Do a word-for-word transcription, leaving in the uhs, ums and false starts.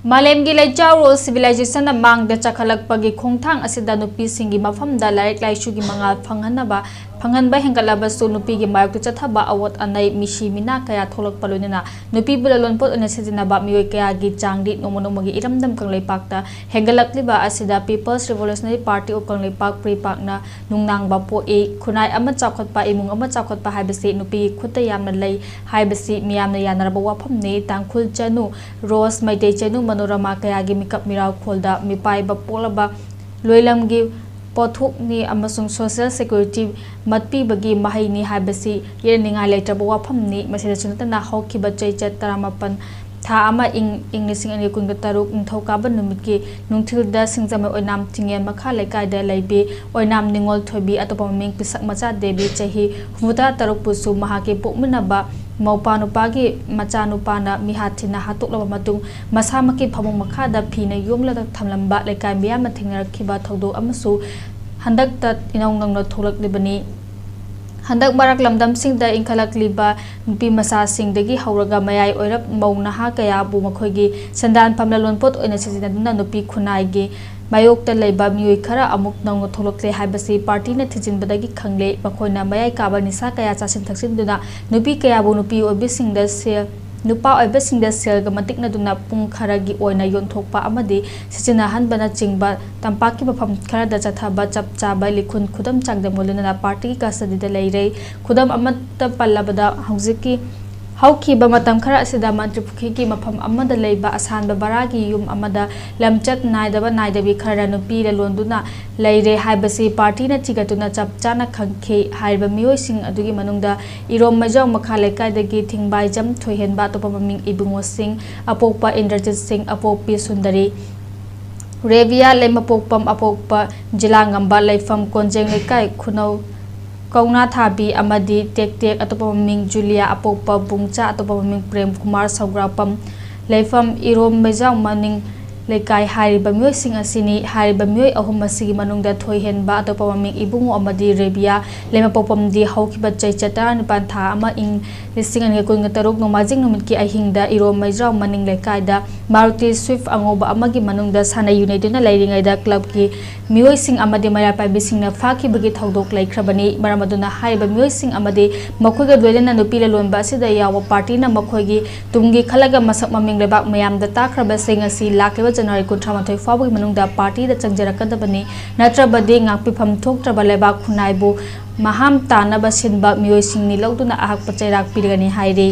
ꯃꯥꯂꯦꯝꯒꯤ ꯂꯩꯆꯥꯎꯔꯣꯜ ꯁꯤꯚꯤꯂꯥꯏꯖꯦꯁꯟꯅ ꯃꯥꯡꯗ ꯆꯈꯠꯂꯛꯄꯒꯤ ꯈꯣꯡꯊꯥꯡ ꯑꯁꯤꯗ ꯅꯨꯄꯤꯁꯤꯡꯒꯤ ꯃꯐꯝꯗ ꯂꯥꯏꯔꯤꯛ ꯂꯥꯏꯁꯨꯒꯤ ꯃꯉꯥꯜ ꯐꯪꯍꯟꯅꯕ, ꯐꯪꯍꯟꯕ ꯍꯦꯟꯒꯠꯂꯕꯁꯨ ꯅꯨꯄꯤꯒꯤ ꯃꯥꯌꯣꯛꯇ ꯆꯠꯊꯕ ꯑꯋꯣꯠ ꯑꯅꯩ, ꯃꯤꯁꯤ ꯃꯤꯅꯥ ꯀꯌꯥ ꯊꯣꯛꯂꯛꯄ ꯂꯣꯏꯅꯅ ꯅꯨꯄꯤꯕꯨ ꯂꯂꯣꯟꯄꯣꯠ ꯑꯣꯏꯅ ꯁꯤꯖꯤꯟꯅꯕ ꯃꯤꯑꯣꯏ ꯀꯌꯥꯒꯤ ꯆꯥꯡꯗꯤ ꯅꯣꯡꯃ ꯅꯣꯡꯃꯒꯤ ꯏꯔꯝꯗꯝ ꯀꯪꯂꯩꯄꯥꯛꯇ ꯍꯦꯟꯒꯠꯂꯛꯂꯤꯕ ꯑꯁꯤꯗ People's Revolutionary Party of Kangleipak, ꯄ꯭ꯔꯤꯄꯥꯛꯅ ꯅꯨꯡꯅꯥꯡꯕ ꯄꯣꯛꯏ꯫ ꯈꯨꯟꯅꯥꯏ ꯑꯃ ꯆꯥꯎꯈꯠꯄ, ꯏꯃꯨꯡ ꯑꯃ ꯆꯥꯎꯈꯠꯄ ꯍꯥꯏꯕꯁꯤ ꯅꯨꯄꯤꯒꯤ ꯈꯨꯠꯇ ꯌꯥꯝꯅ ꯂꯩ ꯍꯥꯏꯕꯁꯤ ꯃꯤꯌꯥꯝꯅ ꯌꯥꯅꯔꯕ ꯋꯥꯐꯝꯅꯤ꯫ ꯇꯥꯡꯈꯨꯜ ꯆꯅꯨ ꯔꯣꯁ, ꯃꯩꯇꯩ ꯆꯅꯨ ꯃꯅꯣꯔꯃꯥ ꯀꯌꯥꯒꯤ ꯃꯤꯀꯞ ꯃꯤꯔꯥꯎꯈꯣꯜꯗ ꯃꯤꯄꯥꯏꯕ ꯄꯣꯛꯂꯕ ꯂꯣꯏꯂꯝꯒꯤ ꯄꯣꯠꯊꯣꯛꯅꯤ ꯑꯃꯁꯨꯡ social security ꯃꯠꯄꯤꯕꯒꯤ ꯃꯍꯩꯅꯤ ꯍꯥꯏꯕꯁꯤ ꯌꯦꯠꯅꯤꯡꯉꯥꯏ ꯂꯩꯇ꯭ꯔꯕ ꯋꯥꯐꯝꯅꯤ꯫ ꯃꯁꯤꯗꯁꯨ ꯅꯠꯇꯅ ꯍꯧꯈꯤꯕ ꯆꯩꯆꯠ ꯇꯔꯥꯃꯥꯄꯟ, ꯊꯥ ꯑꯃ, ꯏꯪ, ꯏꯪ ꯂꯤꯁꯤꯡ ꯑꯅꯤ ꯀꯨꯟꯒ ꯇꯔꯨꯛ ꯅꯤꯡꯊꯧꯀꯥꯕ ꯅꯨꯃꯤꯠꯀꯤ ꯅꯨꯡꯊꯤꯜꯗ ꯁꯤꯡꯖꯃꯩ ꯑꯣꯏꯅꯥꯝ ꯆꯤꯡꯉꯦꯟ ꯃꯈꯥ ꯂꯩꯀꯥꯏꯗ ꯂꯩꯕꯤ ꯑꯣꯏꯅꯥꯝ ꯅꯤꯉꯣꯜ ꯊꯣꯏꯕꯤ, ꯑꯇꯣꯞꯄ ꯃꯃꯤꯡ ꯄꯤꯁꯛ ꯃꯆꯥ ꯗꯦꯕꯤ, ꯆꯍꯤ ꯍꯨꯝꯐꯨꯇꯔꯥ ꯇꯔꯨꯛꯄꯨꯁꯨ ꯃꯍꯥꯛꯀꯤ ꯄꯣꯛꯃꯤꯟꯅꯕ ꯃꯧꯄꯥ ꯅꯨꯄꯥꯒꯤ ꯃꯆꯥꯅꯨꯄꯥꯅ ꯃꯤꯍꯥꯠ ꯊꯤꯅ ꯍꯥꯠꯇꯣꯛꯂꯕ ꯃꯇꯨꯡ, ꯃꯁꯥꯃꯛꯀꯤ ꯐꯃꯨꯡ ꯃꯈꯥꯗ ꯐꯤꯅ ꯌꯣꯝꯂꯒ ꯊꯝꯂꯝꯕ ꯂꯩꯀꯥꯏ ꯃꯤꯌꯥꯝꯅ ꯊꯦꯡꯅꯔꯛꯈꯤꯕ ꯊꯧꯗꯣꯛ ꯑꯃꯁꯨ ꯍꯟꯗꯛꯇ ꯏꯅꯧ ꯅꯧꯅ ꯊꯣꯛꯂꯛꯂꯤꯕꯅꯤ꯫ ꯍꯟꯗꯛ ꯃꯔꯛ ꯂꯝꯗꯝꯁꯤꯡꯗ ꯏꯟꯈꯠꯂꯛꯂꯤꯕ ꯅꯨꯄꯤ ꯃꯆꯥꯁꯤꯡꯗꯒꯤ ꯍꯧꯔꯒ ꯃꯌꯥꯏ ꯑꯣꯏꯔꯞ ꯃꯧ ꯅꯍꯥ ꯀꯌꯥꯕꯨ ꯃꯈꯣꯏꯒꯤ ꯁꯦꯟꯗꯥꯟꯐꯝ ꯂꯂꯣꯟꯄꯣꯠ ꯑꯣꯏꯅ ꯁꯤꯖꯤꯟꯅꯗꯨꯅ ꯅꯨꯄꯤ ꯈꯨꯟꯅꯥꯏꯒꯤ ꯃꯥꯌꯣꯛꯇ ꯂꯩꯕ ꯃꯤꯑꯣꯏ ꯈꯔ ꯑꯃꯨꯛ ꯅꯧꯅ ꯊꯣꯛꯂꯛꯂꯦ ꯍꯥꯏꯕꯁꯤ ꯄꯥꯔꯇꯤꯅ ꯊꯤꯖꯤꯟꯕꯗꯒꯤ ꯈꯪꯂꯦ꯫ ꯃꯈꯣꯏꯅ ꯃꯌꯥꯏ ꯀꯥꯕ ꯅꯤꯁꯥ ꯀꯌꯥ ꯆꯥꯁꯤꯟ ꯊꯛꯆꯤꯟꯗꯨꯅ ꯅꯨꯄꯤ ꯀꯌꯥꯕꯨ ꯅꯨꯄꯤ ꯑꯣꯏꯕꯤꯁꯤꯡꯗ ꯁꯦꯜ, ꯅꯨꯄꯥ ꯑꯣꯏꯕꯁꯤꯡꯗ ꯁꯦꯜꯒ ꯃꯇꯤꯛꯅꯗꯨꯅ ꯄꯨꯡ ꯈꯔꯒꯤ ꯑꯣꯏꯅ ꯌꯣꯟꯊꯣꯛꯄ ꯑꯃꯗꯤ ꯁꯤꯖꯤꯟꯅꯍꯟꯕꯅꯆꯤꯡꯕ ꯇꯝꯄꯥꯛꯀꯤ ꯃꯐꯝ ꯈꯔꯗ ꯆꯠꯊꯕ ꯆꯞ ꯆꯥꯕ ꯂꯤꯈꯨꯟ ꯈꯨꯗꯝ ꯆꯥꯡꯗꯝ ꯑꯣꯏꯅ ꯄꯥꯔꯇꯤꯒꯤ ꯀꯁꯇꯗꯤꯗ ꯂꯩꯔꯦ꯫ ꯈꯨꯗꯝ ꯑꯃꯠꯇ ꯄꯜꯂꯕꯗ, ꯍꯧꯖꯤꯛꯀꯤ ꯍꯧꯈꯤꯕ ꯃꯇꯝ ꯈꯔ ꯑꯁꯤꯗ ꯃꯟꯇ꯭ꯔꯤ ꯄꯨꯈ꯭ꯔꯤꯒꯤ ꯃꯐꯝ ꯑꯃꯗ ꯂꯩꯕ ꯑꯁꯥꯟꯕ ꯕꯔꯥꯒꯤ ꯌꯨꯝ ꯑꯃꯗ ꯂꯝꯆꯠ ꯅꯥꯏꯗꯕ ꯅꯥꯏꯗꯕꯤ ꯈꯔꯅ ꯅꯨꯄꯤ ꯂꯂꯣꯟꯗꯨꯅ ꯂꯩꯔꯦ ꯍꯥꯏꯕꯁꯤ ꯄꯥꯔꯇꯤꯅ ꯊꯤꯒꯠꯇꯨꯅ ꯆꯞ ꯆꯥꯅ ꯈꯪꯈꯤ꯫ ꯍꯥꯏꯔꯤꯕ ꯃꯤꯑꯣꯏꯁꯤꯡ ꯑꯗꯨꯒꯤ ꯃꯅꯨꯡꯗ ꯏꯔꯣꯝ ꯃꯩꯖꯥꯎ ꯃꯈꯥ ꯂꯩꯀꯥꯏꯗꯒꯤ ꯊꯤꯡꯕꯥꯏꯖꯝ ꯊꯣꯏꯍꯦꯟꯕ, ꯑꯇꯣꯞꯄ ꯃꯃꯤꯡ ꯏꯕꯨꯡꯉꯣ ꯁꯤꯡ, ꯑꯄꯣꯛꯄ ꯏꯟꯗ꯭ꯔꯖꯤꯠ ꯁꯤꯡ, ꯑꯄꯣꯛꯄꯤ ꯁꯨꯟꯗꯔꯤ, ꯔꯦꯕꯤꯌꯥ ꯂꯩꯃꯄꯣꯛꯄꯝ, ꯑꯄꯣꯛꯄ ꯖꯤꯂꯥ ꯉꯝꯕ, ꯂꯩꯐꯝ ꯀꯣꯟꯖꯦꯡ ꯂꯩꯀꯥꯏ, ꯈꯨꯅꯧ ꯀꯧꯅꯥ ꯊꯥꯕꯤ ꯑꯃꯗꯤ ꯇꯦꯛ ꯇꯦꯛ, ꯑꯇꯣꯞꯄ ꯃꯃꯤꯡ ꯖꯨꯂꯤꯌꯥ, ꯑꯄꯣꯛꯄ ꯕꯨꯡꯆꯥ, ꯑꯇꯣꯞꯄ ꯃꯃꯤꯡ ꯄ꯭ꯔꯦꯝ ꯀꯨꯃꯥꯔ ꯁꯧꯒ꯭ꯔꯥꯛꯄꯝ, ꯂꯩꯐꯝ ꯏꯔꯣꯝ ꯃꯩꯖꯥꯎ ꯃꯅꯤꯡ ꯂꯩꯀꯥꯏ ꯍꯥꯏꯔꯤꯕ ꯃꯤꯑꯣꯏꯁꯤꯡ ꯑꯁꯤꯅꯤ꯫ ꯍꯥꯏꯔꯤꯕ ꯃꯤꯑꯣꯏ ꯑꯍꯨꯝ ꯑꯁꯤꯒꯤ ꯃꯅꯨꯡꯗ ꯊꯣꯏꯍꯦꯟꯕ, ꯑꯇꯣꯞꯄ ꯃꯃꯤꯡ ꯏꯕꯨꯡꯉꯣ ꯑꯃꯗꯤ ꯔꯦꯕꯤꯌꯥ ꯂꯩꯃꯄꯣꯛꯄꯝꯗꯤ ꯍꯧꯈꯤꯕ ꯆꯩꯆꯠ ꯇꯔꯥꯅꯤꯄꯥꯟ ꯊꯥ ꯑꯃ ꯏꯪ ꯂꯤꯁꯤꯡ ꯑꯅꯤꯒ ꯀꯨꯟꯒ ꯇꯔꯨꯛ ꯅꯣꯡꯃꯥꯏꯖꯤꯡ ꯅꯨꯃꯤꯠꯀꯤ ꯑꯍꯤꯡꯗ ꯏꯔꯣꯝ ꯃꯩꯖ꯭ꯔꯥꯎ ꯃꯅꯤꯡ ꯂꯩꯀꯥꯏꯗ ꯃꯥꯔꯨꯇꯤ ꯁ꯭ꯋꯤꯐ ꯑꯉꯧꯕ ꯑꯃꯒꯤ ꯃꯅꯨꯡꯗ ꯁꯥꯟꯅ ꯌꯨꯅꯩꯗꯨꯅ ꯂꯩꯔꯤꯉꯩꯗ ꯀ꯭ꯂꯕꯀꯤ ꯃꯤꯑꯣꯏꯁꯤꯡ ꯑꯃꯗꯤ ꯃꯩꯔꯥ ꯄꯥꯏꯕꯤꯁꯤꯡꯅ ꯐꯥꯈꯤꯕꯒꯤ ꯊꯧꯗꯣꯛ ꯂꯩꯈ꯭ꯔꯕꯅꯤ꯫ ꯃꯔꯝ ꯑꯗꯨꯅ ꯍꯥꯏꯔꯤꯕ ꯃꯤꯑꯣꯏꯁꯤꯡ ꯑꯃꯗꯤ ꯃꯈꯣꯏꯒ ꯂꯣꯏꯅꯅ ꯅꯨꯄꯤ ꯂꯂꯣꯟꯕ ꯑꯁꯤꯗ ꯌꯥꯎꯕ ꯄꯥꯔꯇꯤꯅ ꯃꯈꯣꯏꯒꯤ ꯇꯨꯡꯒꯤ ꯈꯜꯂꯒ ꯃꯁꯛ ꯃꯃꯤꯡ ꯂꯩꯕꯥꯛ ꯃꯌꯥꯝꯗ ꯇꯥꯛꯈ꯭ꯔꯕꯁꯤꯡ ꯑꯁꯤ ꯂꯥꯛꯂꯤꯕ ꯖꯅꯋꯥꯔꯤ ꯀꯨꯟꯊ꯭ꯔꯥ ꯃꯥꯊꯣꯏ ꯐꯥꯎꯕꯒꯤ ꯃꯅꯨꯡꯗ ꯄꯥꯔꯇꯤꯗ ꯆꯪꯖꯔꯛꯀꯗꯕꯅꯤ, ꯅꯠꯇ꯭ꯔꯕꯗꯤ ꯉꯥꯛꯄꯤꯐꯝ ꯊꯣꯛꯇ꯭ꯔꯕ ꯂꯩꯕꯥꯛ ꯈꯨꯟꯅꯥꯏꯕꯨ ꯃꯍꯥꯝ ꯇꯥꯅꯕ ꯁꯤꯟꯕ ꯃꯤꯑꯣꯏꯁꯤꯡꯅꯤ ꯂꯧꯗꯨꯅ ꯑꯍꯛꯄ ꯆꯩꯔꯥꯛ ꯄꯤꯔꯒꯅꯤ ꯍꯥꯏꯔꯤ꯫